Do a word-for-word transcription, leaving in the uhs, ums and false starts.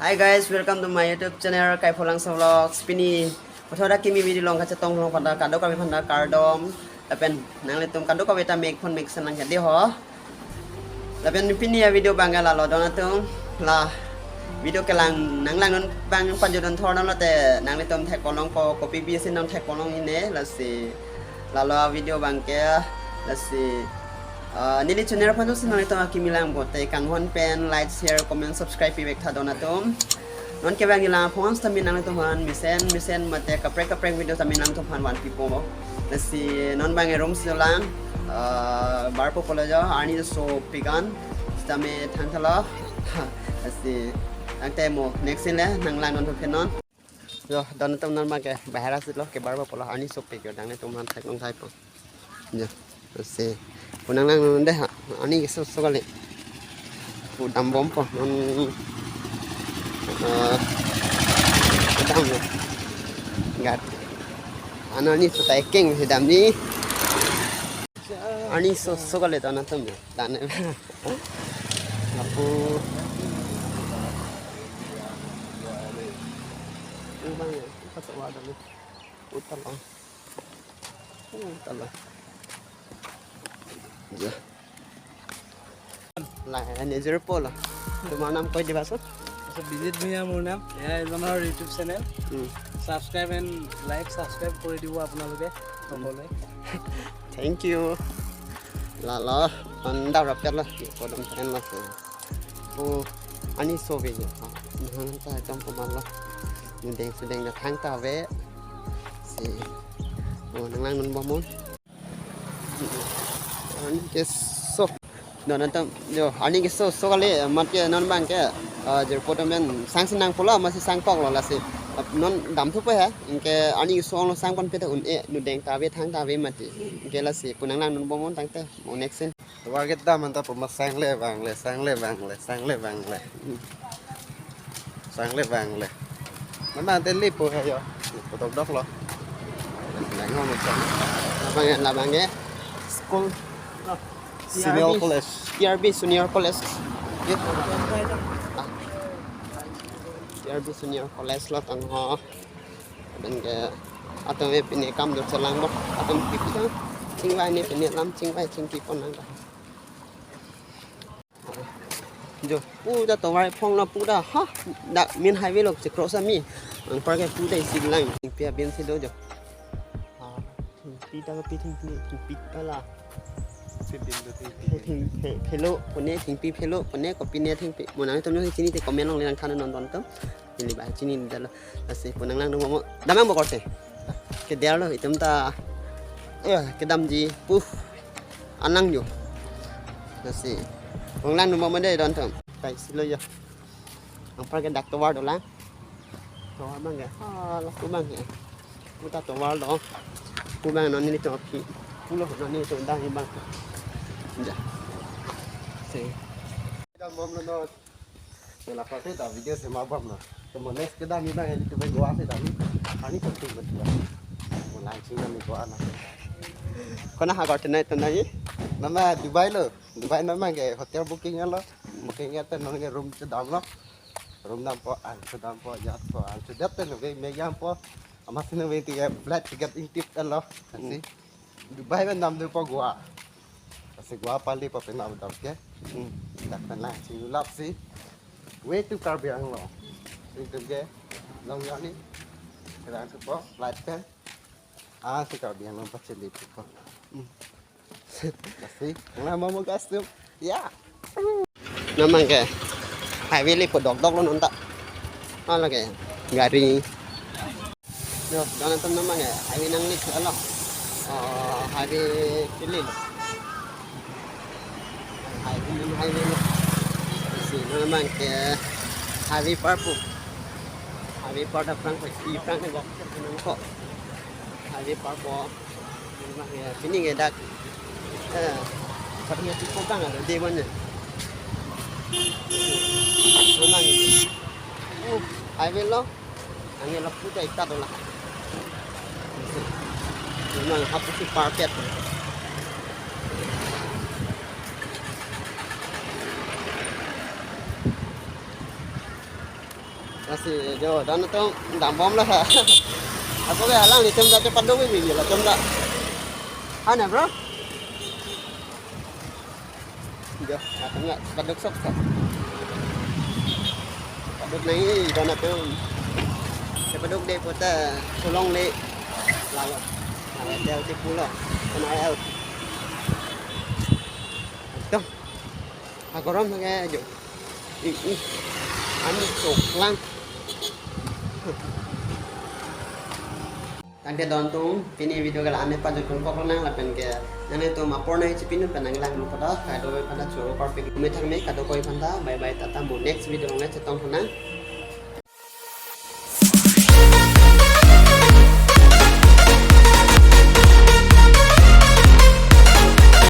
Hi guys, welcome to my YouTube channel, Kaipholangso Vlogs. Pini puthot akimi video along kachetong long pada kadokave aphanta kardom. Lapen nanglitum kadokave ta mek phone mek senang jadi ho. Lapen pini a-video abang ke lalo don atum, la video kelang nanglangdun abang pajodun thor nanglo te nanglitum theklongpo kopi bisi nang theklong ine, lasi lalo a-video abang ke, lasi, ah, neli channel aphan si nanglitum akimi lang bote kanghon pen like, share, comment, subscribe pivek tha don atum. Non ke abang ilang phone sitame nanglitum aphan mesen mesen mate kaprek kaprek video sitame nanglitum aphan vanpipo. Lasi non abang room si lang, ah, barpo pulo jo, arni sopik an sitame thangthalo. Lasi tangte mo next scene le nanglangdun thuphe non. Jo, don atum, non abang ke bahar si lo, kebarpo pulo, arni sopik jo, nanglitum aphan theklong thaipo. Jo, lasi pu nanglangdun dei ha, arni keso so kali. Pu dambompo non. Eh, kedam jo. Gat. Ano arni so ta ekeng si damji. Arni so so kali don atum jo. Dan lapu. Abang ya, katovar dam. Utalo. Utalo. Ya. La, নিজে পলো। তোমাৰ নাম কৈ দিবাচোন। আচ্ছা, বিজিত ভূঞা মোৰ নাম। এয়া এজনৰ YouTube channel. Um. Subscribe and like, subscribe কৰি দিব আপোনালোকে সকলোৱে। Thank you. Lalo, anda rapet lo, kodom pen lo. Oh, arni sopik jo. Ah, nang ta jom pemalo. Nudeng sudeng na thangta ave. Si, oh, nanglangdun bom non. Arni keso. Don atum jo, arni keso so kali, amat ke non abang ke, ah, jirpo atum pen sang senang pulo, amatsi sangkoklo lasi. Ah, non dam thupo he, anke arni keso along sangponpe ta un-e, nudeng ta ave thangta ave mati. Anke lasi pu nanglangdun bom non tangte, mo next scene. Tovar kedam anta pu ma sang le vang le, sang le vang le, sang le vang le. Sang le vang le. Mama ante lipo he jo. Lipo dokdok lo. Nang ho mo sang. Labang ya, labang ya. School. Senior College. T R B Senior College. Gitu. Ah. T R B Senior College lo tang ho. Lapen ke atum e pine kam do chelang bo. Atum pipi ta. Chingvai ne pine lam chingvai chingpi pon nang ta. Jo, pu ta tovar phong lo pu ta, ha, dak main highway lo che cross ami. Anpar ke pu ta isi lang, thengpi abin si do jo. Ha, thengpi ta kopi thengpi, thengpi ta la. Theng, theng, thelo, pone thengpi phelo, pone kopi ne thengpi. Mo nangtum chini te comment along le nangthan non don atum. Neli ba chini dalo. Lasi pu nanglangdun bom non. Damnang bo korte. Kedo lo itum ta. Eh, kedamji. Puh. Anang jo. Lasi pu nanglangdun bom non dei don atum. Kai si lo jo. Anpar ke dak tovar dolang. Tovar abang ke. Ah, lapu abang ke. Pu ta tovar do. Pu abang non nelitum aphi. Pulo non nelitum dang abang. Ja. Si. Kedam bom lo non. Sela pate ta video sema bom lo. To mo next kedam ni abang, nelitum Goa si dam. Ani konti betul. Mo langsung kami Goa na. Kona ha korte nai to nai? Nama Dubai lo. Dubai nama ke hotel booking lo. Booking ya te non ke room chedam lo. Room dampo, an chedampo, jatpo, an chedet te nungke me jampo. Amatsi nungke ticket, flight ticket ingtip lo. Lasi. Dubai pen damdunpo Goa. Lasi Goa pali pa pen damdun ke. Hmm. Dak pen lang chinglu lap si. Way to Karbi Anglong. Itum ke long journey. Kedam thupo flight pen. Ah, si Karbi Anglong pacheli thupo. Hmm. Lasi, nang mama gas tu. Ya. Namang ke highway lipo dokdok lo non ta. Ala ke gari. Yo, don atum namang ke highway nanglip lo. Oh, highway pili lo. Highway, highway lo. Si namang ke highway par pu. Highway par ta prang ko, si prang ne bok. Highway par pu. Memang ya, pini ke dak. Eh, tapi ya cukup bang ada deh mana. Memang. Oh, highway lo. Angin lo putai ta dola. Memang hapus si parket. Lasi jo, don atum dambomlo ha. Ako ke alanglitum ta chepaduk bi bi latum ta. Hana, bro? Jo, atum ta chepaduk sok sok. Paduk nangji don atum. Chepaduk de puta sulong le. Lalo. Awa tel ti pulo. Kena el. Atum. Agorom ke jo. Ih, ih. Ani choklang. Tangte don atum, pini video ke la-an pen pajut pon koklo nang lapen ke nanglitum apor nangchepidun pen nanglang lo pada, kadokave aphan ta choro parpik me thang me, kadokave aphan ta bye bye tata, mo next video along chetong tha nang.